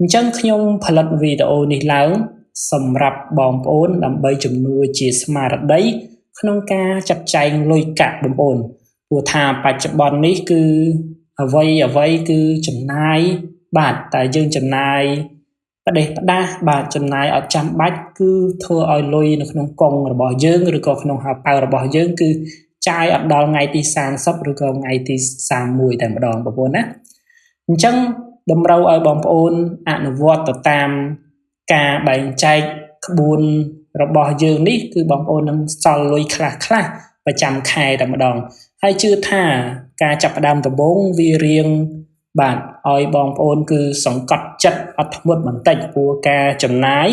អញ្ចឹងខ្ញុំផលិតវីដេអូនេះឡើងសម្រាប់បងប្អូនដើម្បីជំនួយជាស្មារតីក្នុងការចាត់ចែងលុយកាក់បងប្អូនព្រោះថាបច្ចុប្បន្ននេះគឺអ្វីអ្វីគឺចំណាយបាទតែយើងចំណាយផ្ដេសផ្ដាស់បាទចំណាយអត់ចាំបាច់គឺធ្វើឲ្យលុយនៅក្នុងកុងរបស់យើងឬក៏ក្នុងហោប៉ៅរបស់យើងគឺចាយអត់ដល់ថ្ងៃទី30ឬក៏ថ្ងៃទី31តែម្ដងបងប្អូនណាអញ្ចឹងតម្រូវឲ្យបងប្អូនអនុវត្តទៅតាមការបែងចែកក្បួនរបស់យើងនេះគឺបងប្អូននឹងសល់លុយខ្លះខ្លះប្រចាំខែតែម្ដងហើយជឿថាការចាប់ផ្ដើមដំបូងវារៀងបាទឲ្យបងប្អូនគឺសង្កត់ចិត្តអត់ធ្មត់បន្តិចព្រោះការចំណាយ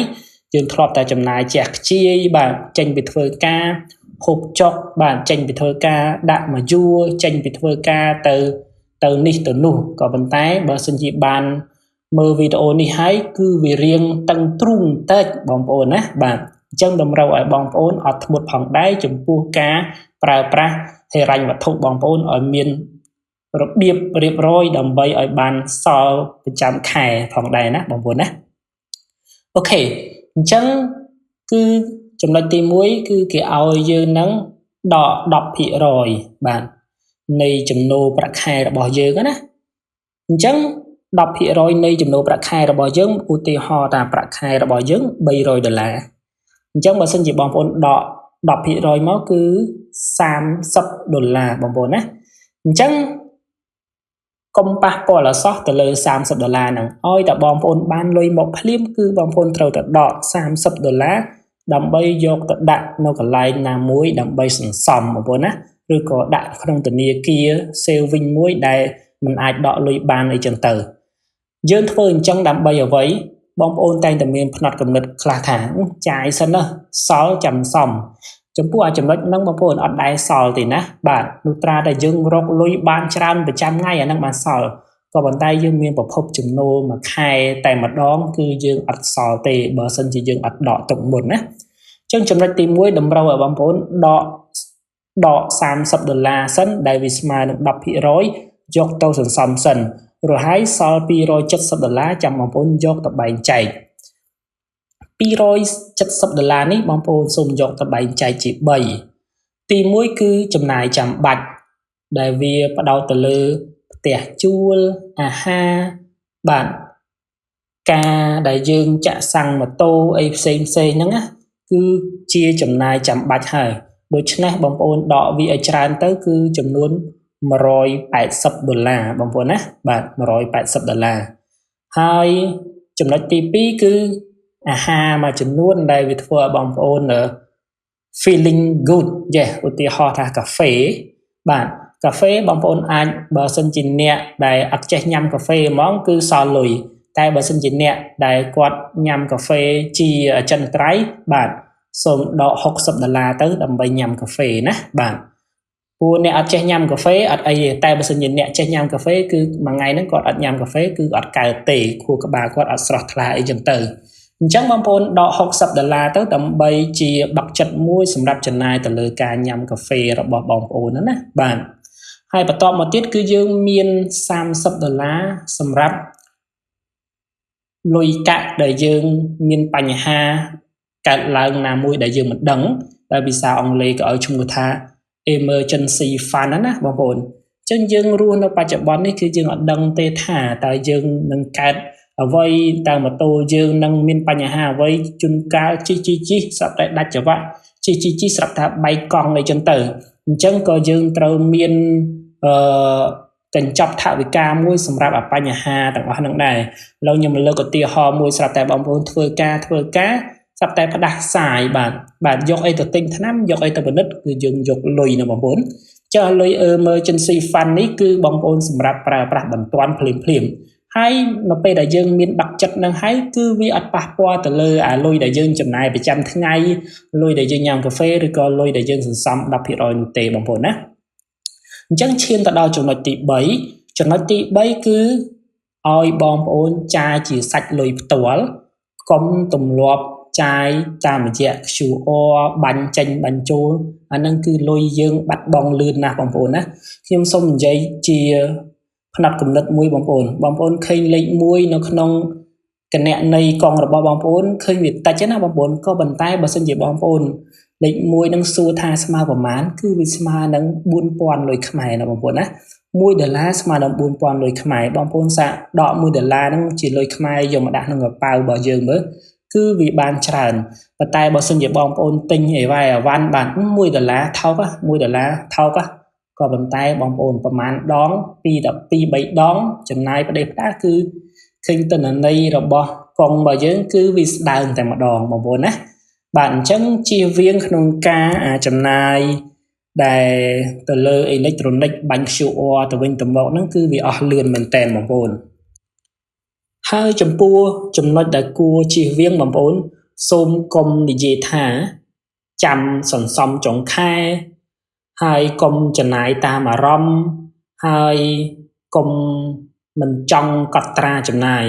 យើងធ្លាប់តែចំណាយជះខ្ជាយបាទចេញពីធ្វើការហូបចុកបាទចេញពីធ្វើការដាក់មកយួរចេញពីធ្វើការទៅនេះទៅនោះក៏ប៉ុន្តែបើសិនជាបានមើលវីដេអូនេះហើយគឺវារៀងតឹងទ្រូងតិចបងប្អូនណាបាទអញ្ចឹងតម្រូវឲ្យបងប្អូនអត់ធ្មត់ផងដែរចំពោះការប្រើប្រាស់ហិរញ្ញវត្ថុបងប្អូនឲ្យមានរបៀបរៀបរយដើម្បីឲ្យបានសល់ប្រចាំខែផងដែរណាបងប្អូនណាអូខេអញ្ចឹងគឺចំណុចទី1គឺគេឲ្យយើងនឹងដក 10% បាទនៃចំណូលប្រាក់ខែរបស់យើងណាអញ្ចឹង 10% នៃចំណូលប្រាក់ខែរបស់យើងឧទាហរណ៍ថាប្រាក់ខែរបស់យើង300ដុល្លារអញ្ចឹងបើសិនជាបងប្អូនដក 10% មកគឺ30ដុល្លារបងប្អូនណាអញ្ចឹងកុំប៉ះពាល់អសោះទៅលើ30ដុល្លារហ្នឹងឲ្យតែបងប្អូនបានលុយមកភ្លាមគឺបងប្អូនត្រូវតែដក30ដុល្លារដើម្បីយកទៅដាក់នៅកន្លែងណាមួយដើម្បីសន្សំបងប្អូនណាឬក៏ដាក់ក្នុងធនាគារ saving មួយដែលมันអាចដកលុយបានអីចឹងទៅយើងធ្វើអញ្ចឹងដើម្បីអ្វីបងប្អូនតែងតែមានផ្នត់គំនិតខ្លះថាចាយសិនណាសល់ចាំសំចំពោះអាចំណុចហ្នឹងបងប្អូនអត់ដែលសល់ទេណាបាទនោះត្រាតែយើងរកលុយបានច្រើនប្រចាំថ្ងៃអាហ្នឹងបានសល់ក៏ប៉ុន្តែយើងមានប្រភពចំណូលមួយខែតែម្ដងគឺយើងអត់សល់ទេបើសិនជាយើងអត់ដកទុកមុនណាអញ្ចឹងចំណុចទី1តម្រូវឲ្យបងប្អូនដក30ដុល្លារសិនដែលវាស្មើនឹង 10% យកទៅសន្សំសិនរួចហើយសល់270ដុល្លារចាំបងប្អូនយកទៅបែងចែក270ដុល្លារនេះបងប្អូនសូមយកទៅបែងចែកជា3ទី1គឺចំណាយចាំបាច់ដែលវាផ្ដោតទៅលើផ្ទះជួលអាហារបាទការដែលយើងចាក់សាំងម៉ូតូអីផ្សេងផ្សេងហ្នឹងណាគឺជាចំណាយចាំបាច់ហើយដូច្នេះបងប្អូនដកវាឲ្យច្រើនទៅគឺចំនួន180ដុល្លារបងប្អូនណាបាទ180ដុល្លារហើយចំណុចទី2គឺអាហារមួយចំនួនដែលវាធ្វើឲ្យបងប្អូន feeling good យេឧទាហរណ៍ថាកាហ្វេបាទកាហ្វេបងប្អូនអាចបើសិនជាអ្នកដែលអត់ចេះញ៉ាំកាហ្វេហ្មងគឺសល់លុយតែបើសិនជាអ្នកដែលគាត់ញ៉ាំកាហ្វេជាអចិន្ត្រៃយ៍បាទសូមដក60ដុល្លារទៅដើម្បីញ៉ាំកាហ្វេណាបាទព្រោះអ្នកអត់ចេះញ៉ាំកាហ្វេអត់អីទេតែបើសិនជាអ្នកចេះញ៉ាំកាហ្វេគឺមួយថ្ងៃហ្នឹងគាត់អត់ញ៉ាំកាហ្វេគឺអត់កើតទេខួរក្បាលគាត់អត់ស្រស់ថ្លាអីចឹងទៅអញ្ចឹងបងប្អូនដក60ដុល្លារទៅដើម្បីជាបាក់ចិត្តមួយសម្រាប់ចំណាយទៅលើការញ៉ាំកាហ្វេរបស់បងប្អូនណាបាទហើយបន្ទាប់មកទៀតគឺយើងមាន30ដុល្លារសម្រាប់លុយកាក់ដែលយើងមានបញ្ហាកើតឡើងណាមួយដែលយើងមិនដឹងដែលភាសាអង់គ្លេសក៏ឲ្យឈ្មោះថា emergency fund ណាបងប្អូនអញ្ចឹងយើងរស់នៅបច្ចុប្បន្ននេះគឺយើងអត់ដឹងទេថាតើយើងនឹងកើតអ្វីតើម៉ូតូយើងនឹងមានបញ្ហាអ្វីជួនកាលជិះជិះជិះស្រាប់តែដាច់ចង្វាក់ជិះជិះជិះស្រាប់តែបែកកង់អីចឹងទៅអញ្ចឹងក៏យើងត្រូវមានអឺកញ្ចប់ថវិកាមួយសម្រាប់បញ្ហាទាំងអស់ហ្នឹងដែរឥឡូវខ្ញុំលើកឧទាហរណ៍មួយស្រាប់តែបងប្អូនធ្វើការស្រាប់តែផ្ដាសាយបាទបាទយកអីទៅទិញថ្នាំយកអីទៅពិនិត្យគឺយើងយកលុយណាបងប្អូនចុះលុយ emergency fund នេះគឺបងប្អូនសម្រាប់ប្រើប្រាស់បន្ទាន់ភ្លាមភ្លាមហើយនៅពេលដែលយើងមានបាក់ចិត្តនឹងហើយគឺវាអត់ប៉ះពាល់ទៅលើអាលុយដែលយើងចំណាយប្រចាំថ្ងៃលុយដែលយើងញ៉ាំកាហ្វេឬក៏លុយដែលយើងសន្សំ 10% នោះទេបងប្អូនណាអញ្ចឹងឈានទៅដល់ចំណុចទី3ចំណុចទី3គឺឲ្យបងប្អូនចាយជាសាច់លុយផ្ទាល់កុំទម្លាប់ចាយតាមរយៈ QR បាញ់ចេញបាញ់ចូលអាហ្នឹងគឺលុយយើងបាត់បង់លឿនណាស់បងប្អូនណាខ្ញុំសូមនិយាយជាផ្នត់គំនិតមួយបងប្អូនបងប្អូនឃើញលេខ1នៅក្នុង គណនីកងរបស់បងប្អូនឃើញវាតិចណាបងប្អូនក៏ប៉ុន្តែបើសិនជាបងប្អូនលេខ1នឹងសួរថាស្មើប្រមាណគឺវាស្មើនឹង4000លុយខ្មែរណាបងប្អូនណា1ដុល្លារស្មើនឹង4000លុយខ្មែរបងប្អូនសាកដក1ដុល្លារហ្នឹងជាលុយខ្មែរយកមកដាក់ក្នុងកប៉ៅរបស់យើងមើលគឺវាបានច្រើនប៉ុន្តែបើសិនជាបងប្អូនទិញអីវ៉ៃអវ៉ាន់បាន1ដុល្លារថោក1ដុល្លារថោកក៏ប៉ុន្តែបងប្អូនប្រមាណដង2ដល់2 3ដងចំណាយផ្ដេសផ្ដាសគឺឃើញទិន្នន័យរបស់កងរបស់យើងគឺវាស្ដើងតែម្ដងបងប្អូនណាបាទអញ្ចឹងជៀសវាងក្នុងការចំណាយដែលទៅលើអេឡិចត្រូនិកបាញ់ QR ទៅវិញទៅមកហ្នឹងគឺវាអស់លឿនមែនតើបងប្អូនហើយចំពោះចំណុចដែលគួរជៀសវាងបងប្អូនសូមកុំនិយាយថាចាំសន្សំចុងខែហើយកុំចំណាយតាមអារម្មណ៍ហើយកុំមិនចង់កត់ត្រាចំណាយ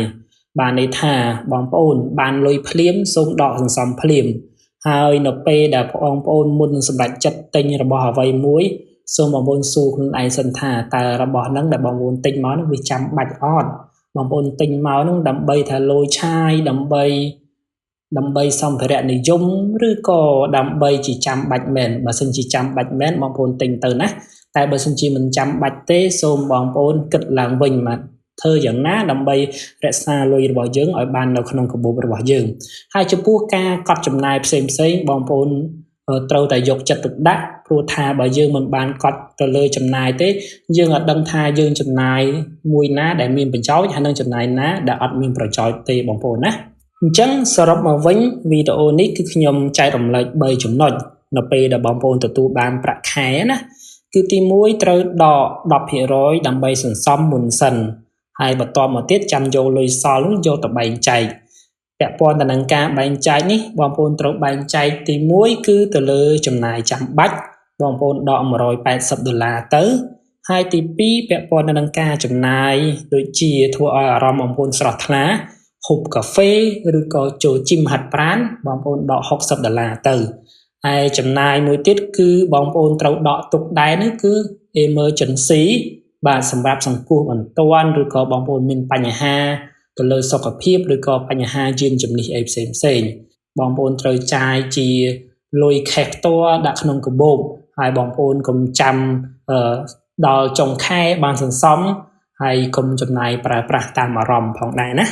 បានន័យថាបងប្អូនបានលុយភ្លាមសូមដកសន្សំភ្លាមហើយនៅពេលដែលបងប្អូនមុននឹងសម្រេចចិត្តទិញរបស់អ្វីមួយសូមបងប្អូនសួរខ្លួនឯងសិនថាតើរបស់ហ្នឹងដែលបងប្អូនទិញមកហ្នឹងវាចាំបាច់អត់បងប្អូនទិញមកហ្នឹងដើម្បីថាលយឆាយដើម្បីសម្ភារៈនិយមឬក៏ដើម្បីជាចាំបាច់មែនបើសិនជាចាំបាច់មែនបងប្អូនទិញទៅណាតែបើសិនជាមិនចាំបាច់ទេសូមបងប្អូនគិតឡើងវិញបាទធ្វើយ៉ាងណាដើម្បីរក្សាលុយរបស់យើងឲ្យបាននៅក្នុងកាបូបរបស់យើងហើយចំពោះការកត់ចំណាយផ្សេងផ្សេងបងប្អូនត្រូវតែយកចិត្តទុកដាក់ព្រោះថាបើយើងមិនបានកត់ទៅលើចំណាយទេយើងអត់ដឹងថាយើងចំណាយមួយណាដែលមានប្រយោជន៍ហើយនិងចំណាយណាដែលអត់មានប្រយោជន៍ទេបងប្អូនណាអញ្ចឹងសរុបមកវិញវីដេអូនេះគឺខ្ញុំចែករំលែក3ចំណុចនៅពេលដែលបងប្អូនទទួលបានប្រាក់ខែណាគឺទី1ត្រូវដក 10% ដើម្បីសន្សំមុនសិនហើយបន្តមកទៀតចាំយកលុយសល់នោះយកទៅបែងចែកពាក់ព័ន្ធទៅនឹងការបែងចែកនេះបងប្អូនត្រូវបែងចែកទី1គឺទៅលើចំណាយចាំបាច់បងប្អូនដក180ដុល្លារទៅហើយទី2ពាក់ព័ន្ធទៅនឹងការចំណាយដូចជាធ្វើឲ្យអារម្មណ៍បងប្អូនស្រស់ថ្លាហូបកាហ្វេឬក៏ចូលជីមហាត់ប្រាណបងប្អូនដក60ដុល្លារទៅហើយចំណាយមួយទៀតគឺបងប្អូនត្រូវដកទុកដែរនេះគឺ emergency បាទសម្រាប់សង្គ្រោះបន្ទាន់ឬក៏បងប្អូនមានបញ្ហាទៅលើសុខភាពឬក៏បញ្ហាយានជំនិះអីផ្សេងផ្សេងបងប្អូនត្រូវចាយជាលុយ cash ផ្ទាល់ដាក់ក្នុងកាបូបហើយបងប្អូនកុំចាំដល់ចុងខែបានសន្សំហើយកុំចំណាយប្រើប្រាស់តាមអារម្មណ៍ផងដែរណា